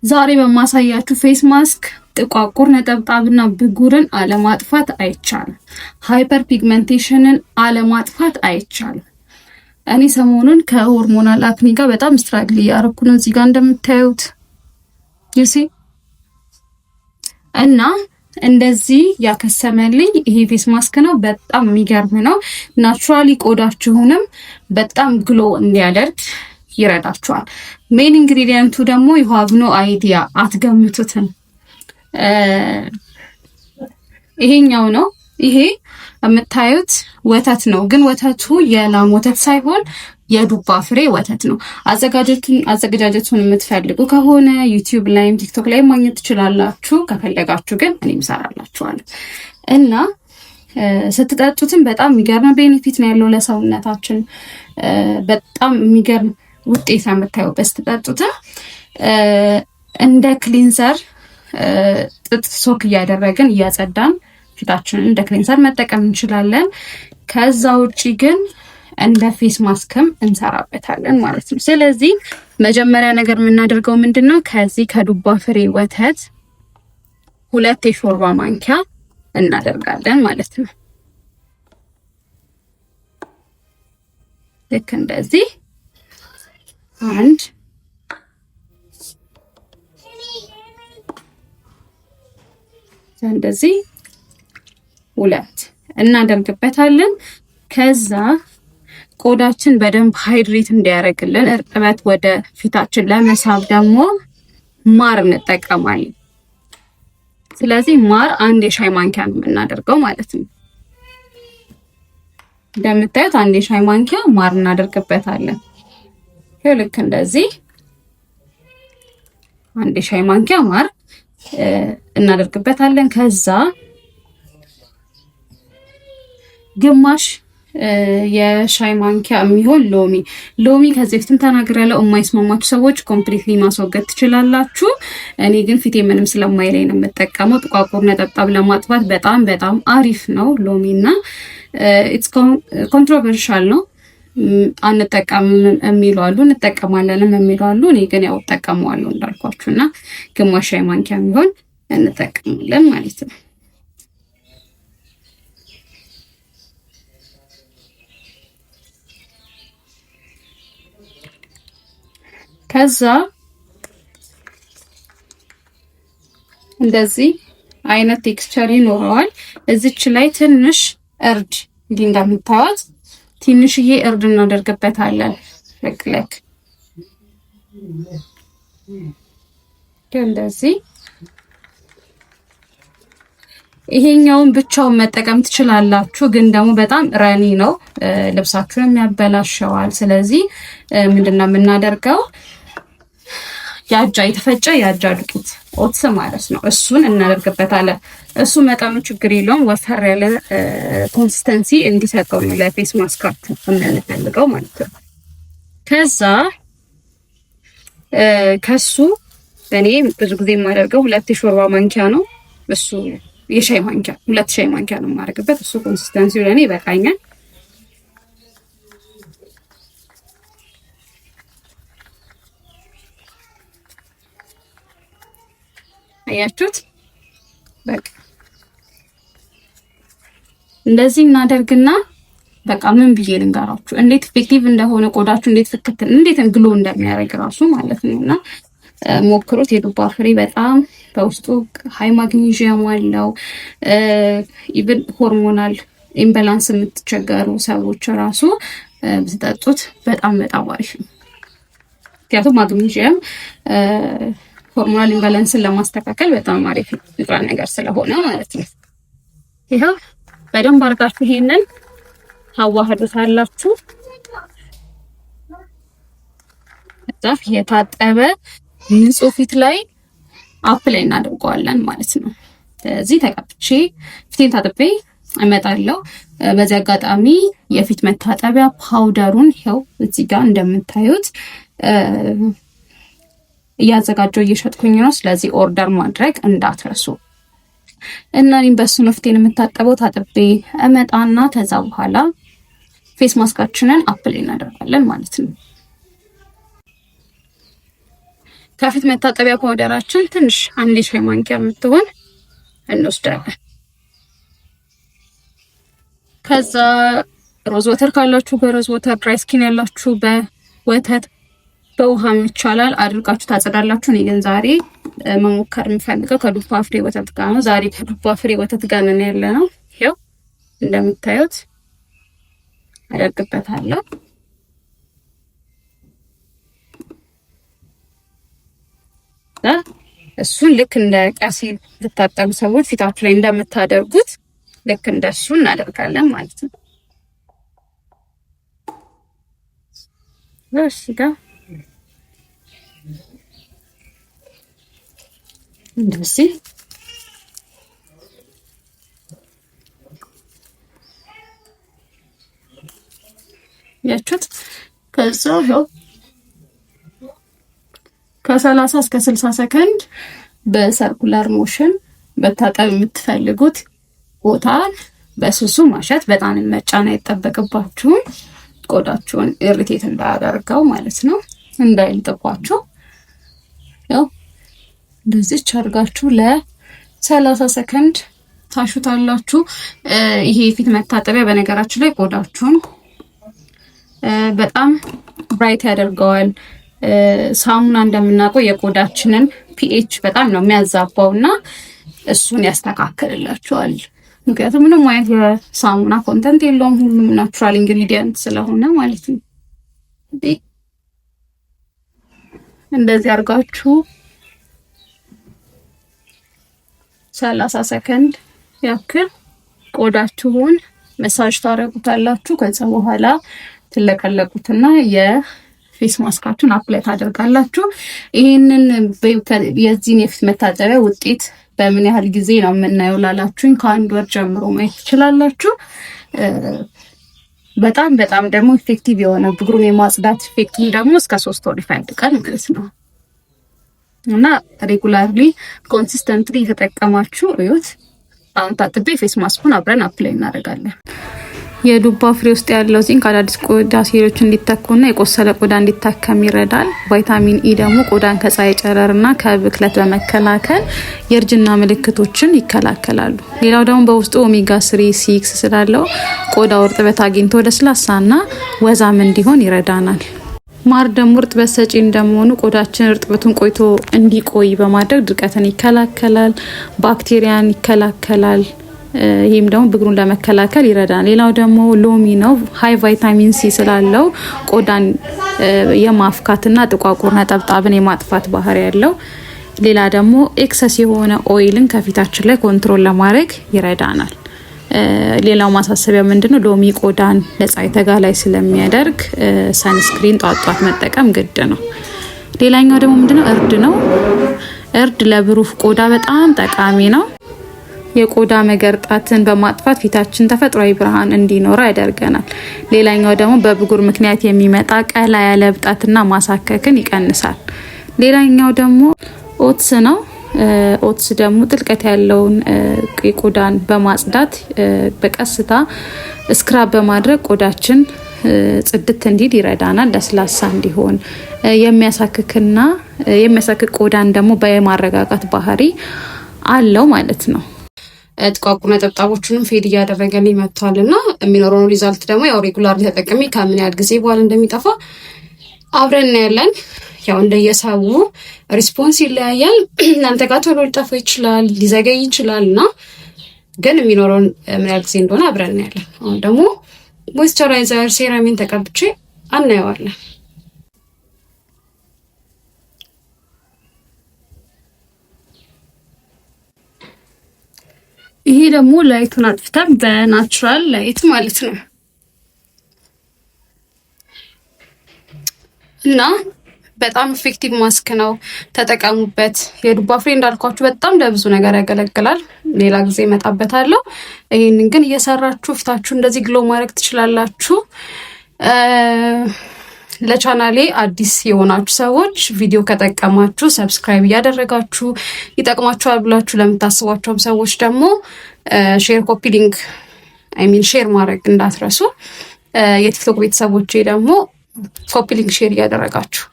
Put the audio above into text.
ዛሬ በማሳያችሁ face mask ጥቋቁር ነጠብጣብና ብጉርን አለማጥፋት አይቻልም። Hyperpigmentation ን አለማጥፋት አይቻልም። እኔ ሰሞኑን ከ hormonal acne ጋር በጣም struggle እያደረኩ ነው። እዚህ ጋር እንደምታዩት you see እና እንደዚህ ያከሰመልኝ ይሄ face mask ነው። በጣም የሚገርም ነው። Naturally ቆዳችሁንም በጣም glow እንዲያደርግ ይረዳችኋል። Main ingredient ኡ ደግሞ you have no idea፣ አትገምቱትም። ይሄኛው ነው። ይሄ የምታዩት ወተት ነው፣ ግን ወተቱ የላም ወተት ሳይሆን የዱባ ፍሬ ወተት ነው። አዘገጃጀቱን የምትፈልጉ ከሆነ YouTube ላይም TikTok ላይም ማግኘት ትችላላችሁ። ከፈለጋችሁ ግን እኔም እሰራላችኋለሁ እና ስትጠጡትም በጣም የሚገርም benefit ነው ያለው ለሰውነታችን። በጣም የሚገርም ውጤት ነው የምታዩበት ስትጠጡትም። እንደ cleanser ጥጥ soak እያደረግን እያጸዳን ፊታችንን እንደ cleanser መጠቀም እንችላለን። ከዛ ውጪ ግን እንደ face mask ም እንሰራበታለን ማለት ነው። ስለዚህ መጀመሪያ ነገር የምናደርገው ምንድን ነው? ከዚህ ከዱባ ፍሬ ወተት 2 የሾርባ ማንኪያ እናደርጋለን ማለት ነው። ልክ እንደዚህ አንድ፣ እንደዚህ ሁለት እናደርግበታለን። ከዛ ቆዳችን በደንብ hydrate እንዲያደርግልን እርጥበት ወደ ፊታችን ለመሳብ ደግሞ ማር እንጠቀማለን። ስለዚህ ማር አንድ የሻይ ማንኪያ ነው የምናደርገው ማለት ነው። እንደምታዩት አንድ የሻይ ማንኪያ ማር እናደርግበታለን። ይኸው ልክ እንደዚህ አንድ የሻይ ማንኪያ ማር እናደርግበታለን። ከዛ ግማሽ የሻይ ማንኪያ የሚሆን ሎሚ። ሎሚ ከዚህ በፊትም ተናግሬያለሁ። የማይስማማችሁ ሰዎች completely ማስወገድ ትችላላችሁ። እኔ ግን ፊቴ ምንም ስለማይለኝ ነው የምጠቀመው። ጥቋቁር ነጠብጣብ ለማጥፋት በጣም በጣም አሪፍ ነው ሎሚ እና it's controversial ነው። አንጠቀምም የሚሉ አሉ፣ እንጠቀማለንም የሚሉ አሉ። እኔ ግን ያው እጠቀመዋለሁ እንዳልኳችሁ እና ግማሽ ሻይ ማንኪያ የሚሆን እንጠቀማለን ማለት ነው። ከዛ እንደዚህ አይነት texture ይኖረዋል። እዚች ላይ ትንሽ እርድ እንዲህ እንደምታዩት ትንሽዬ እርድ እናደርግበታለን። ልክ እንደዚህ ይሄኛውን ብቻውን መጠቀም ትችላላችሁ፣ ግን ደግሞ በጣም runny ነው፣ ልብሳችሁንም ያበላሸዋል። ስለዚህ ምንድነው የምናደርገው? ያጃ የተፈጨ የአጃ ዱቄት oats ማለት ነው። እሱን እናደርግበታለን። እሱ መጠኑ ችግር የለውም፣ ወፈር ያለ consistency እንዲሰጠው ነው ለ face mask ኣችሁ የምንፈልገው ማለት ነው። ከዛ ከሱ እኔ ብዙ ጊዜ የማደርገው 2 የሾርባ ማንኪያ ነው። እሱ የሻይ ማንኪያ 2 ሻይ ማንኪያ ነው የማደርግበት። እሱ consistency ው ለኔ ይበቃኛል። አያችሁት? በቃ እንደዚህ እናደርግና በቃ ምን ብዬ ልንገራችሁ እንዴት effective እንደሆነ ቆዳችሁ እንዴት ፍክት እንዴት glow እንደሚያደርግ ራሱ ማለት ነውና ሞክሩት። የዱባ ፍሬ በጣም በውስጡ high magnesium አለው። Even hormonal imbalance የምትቸገሩ ሰዎች ራሱ ብትጠጡት በጣም በጣም አሪፍ ነው። ምክንያቱም magnesium hormonal imbalance ን ለማስተካከል በጣም አሪፍ ንጥረ ነገር ስለሆነ ማለት ነው። ይኸው በደንብ አድርጋችሁ ይሄንን ታዋህዱታላችሁ። ከዛ የታጠበ ንጹህ ፊት ላይ apply እናደርገዋለን ማለት ነው። ስለዚህ ተቀብቼ ፊቴን ታጥቤ እመጣለሁ። በዚህ አጋጣሚ የፊት መታጠቢያ powder ኡን ይኸው እዚህ ጋር እንደምታዩት እያዘጋጀው እየሸጥኩኝ ነው። ስለዚህ order ማድረግ እንዳትረሱ እና እኔም በሱ ነው ፊቴን የምታጠበው። ታጥቤ እመጣና ከዛ በኋላ face mask ኣችንን apply እናደርጋለን ማለት ነው። ከፊት መታጠቢያ powder ኣችን ትንሽ አንድ የሻይ ማንኪያ የምትሆን እንወስዳለን። ከዛ rose water ካላችሁ በ rose water፣ dry skin ያላችሁ በወተት በውሃም ይቻላል አድርጋችሁ ታጸዳላችሁ። እኔ ግን ዛሬ መሞከር የምፈልገው ከዱባ ፍሬ ወተት ጋር ነው። ዛሬ ከዱባ ፍሬ ወተት ጋር ነን ያለ ነው። ይኸው እንደምታዩት አደርግበታለሁ። እሱን ልክ እንደ ቀሲል ልታጠቡ ሰዎች ፊታችሁ ላይ እንደምታደርጉት ልክ እንደሱ እናደርጋለን ማለት ነው። እሺ ጋር እንደዚህ ያችሁት። ከዛ ይኸው ከ30 እስከ 60 ሰከንድ በ circular motion መታጠብ የምትፈልጉት ቦታ በስሱ ማሸት፣ በጣም መጫን አይጠበቅባችሁም። ቆዳችሁን irritate እንዳያደርገው ማለት ነው፣ እንዳይልጥባችሁ። ያው እንደዚህ አድርጋችሁ ለ30 ሰከንድ ታሹታላችሁ። ይሄ የፊት መታጠቢያ በነገራችን ላይ ቆዳችሁን በጣም bright ያደርገዋል። ሳሙና እንደምናውቀው የቆዳችንን pH በጣም ነው የሚያዛባው እና እሱን ያስተካክልላችኋል። ምክንያቱም ምንም አይነት የሳሙና content የለውም፣ ሁሉም natural ingredient ስለሆነ ማለት ነው። እንደዚህ አድርጋችሁ 30 ሰከንድ ያክል ቆዳችሁን መሳጅ ታደርጉታላችሁ። ከዛ በኋላ ትለቀለቁትና የ face mask ኣችሁን apply ታደርጋላችሁ። ይህንን የዚህን የፊት መታጠቢያ ውጤት በምን ያህል ጊዜ ነው የምናየው ላላችሁኝ ከአንድ ወር ጀምሮ ማየት ትችላላችሁ። በጣም በጣም ደግሞ effective የሆነ ብጉሩን የማጽዳት effect ኡን ደግሞ እስከ 3 ወር ይፈልጋል ማለት ነው እና regularly consistently የተጠቀማችሁ እዩት። አሁን ታጥቤ face mask ኡን አብረን apply እናደርጋለን። የዱባ ፍሬ ውስጥ ያለው ዚንክ አዳዲስ ቆዳ ሴሎች እንዲተኩና የቆሰለ ቆዳ እንዲታከም ይረዳል። ቫይታሚን ኢ ደግሞ ቆዳን ከፀሐይ ጨረርና ከብክለት በመከላከል የእርጅና ምልክቶችን ይከላከላሉ። ሌላው ደግሞ በውስጡ ኦሜጋ 3 6 ስላለው ቆዳው እርጥበት አግኝቶ ለስላሳና ወዛም እንዲሆን ይረዳናል። ማር ደግሞ እርጥበት ሰጪ እንደመሆኑ ቆዳችን እርጥበቱን ቆይቶ እንዲቆይ በማድረግ ድርቀትን ይከላከላል፣ ባክቴሪያን ይከላከላል። ይህም ደግሞ ብጉሩን ለመከላከል ይረዳል። ሌላው ደግሞ ሎሚ ነው። High vitamin C ስላለው ቆዳን የማፍካትና ጥቋቁር ነጠብጣብን የማጥፋት ባህሪ ያለው። ሌላ ደግሞ excess የሆነ oil ን ከፊታችን ላይ control ለማድረግ ይረዳናል። ሌላው ማሳሰቢያ ምንድነው? ሎሚ ቆዳን ለፀሐይ ተጋላጭ ስለሚያደርግ sunscreen ጧት ጧት መጠቀም ግድ ነው። ሌላኛው ደግሞ ምንድነው? እርድ ነው። እርድ ለብሩህ ቆዳ በጣም ጠቃሚ ነው። የቆዳ መገርጣትን በማጥፋት ፊታችን ተፈጥሯዊ ብርሃን እንዲኖረው ያደርገናል። ሌላኛው ደግሞ በብጉር ምክንያት የሚመጣ ቀላ ያለ እብጠትና ማሳከክን ይቀንሳል። ሌላኛው ደግሞ oats ነው። Oats ደግሞ ጥልቀት ያለውን የቆዳን በማጽዳት በቀስታ scrub በማድረግ ቆዳችን ጽድት እንዲል ይረዳናል። ለስላሳ እንዲሆን የሚያሳክክና የሚያሳክክ ቆዳን ደግሞ በማረጋጋት ባህሪ አለው ማለት ነው። ጥቋቁር ነጠብጣቦቹንም fade እያደረገልኝ መጥቷል እና የሚኖረውን result ደግሞ ያው regular ተጠቅሜ ከምን ያህል ጊዜ በኋላ እንደሚጠፋ አብረን እናያለን። ያው እንደየሰው response ይለያያል። እናንተ ጋር ቶሎ ሊጠፋ ይችላል፣ ሊዘገይ ይችላል እና ግን የሚኖረውን ምን ያህል ጊዜ እንደሆነ አብረን እናያለን። አሁን ደግሞ moisturizer serum ኤን ተቀብቼ አናየዋለን። ይሄ ደግሞ light ኡን አጥፍተን በ natural light ማለት ነው እና በጣም effective mask ነው፣ ተጠቀሙበት። የዱባ ፍሬ እንዳልኳችሁ በጣም ለብዙ ነገር ያገለግላል። ሌላ ጊዜ እመጣበታለሁ። ይህንን ግን እየሰራችሁ ፊታችሁ እንደዚህ glow ማድረግ ትችላላችሁ። ለቻናሌ አዲስ የሆናችሁ ሰዎች ቪዲዮ ከጠቀማችሁ subscribe እያደረጋችሁ ይጠቅማችኋል ብላችሁ ለምታስቧቸውም ሰዎች ደግሞ share፣ copy link I mean share ማድረግ እንዳትረሱ። የቲክቶክ ቤተሰቦቼ ደግሞ copy link share እያደረጋችሁ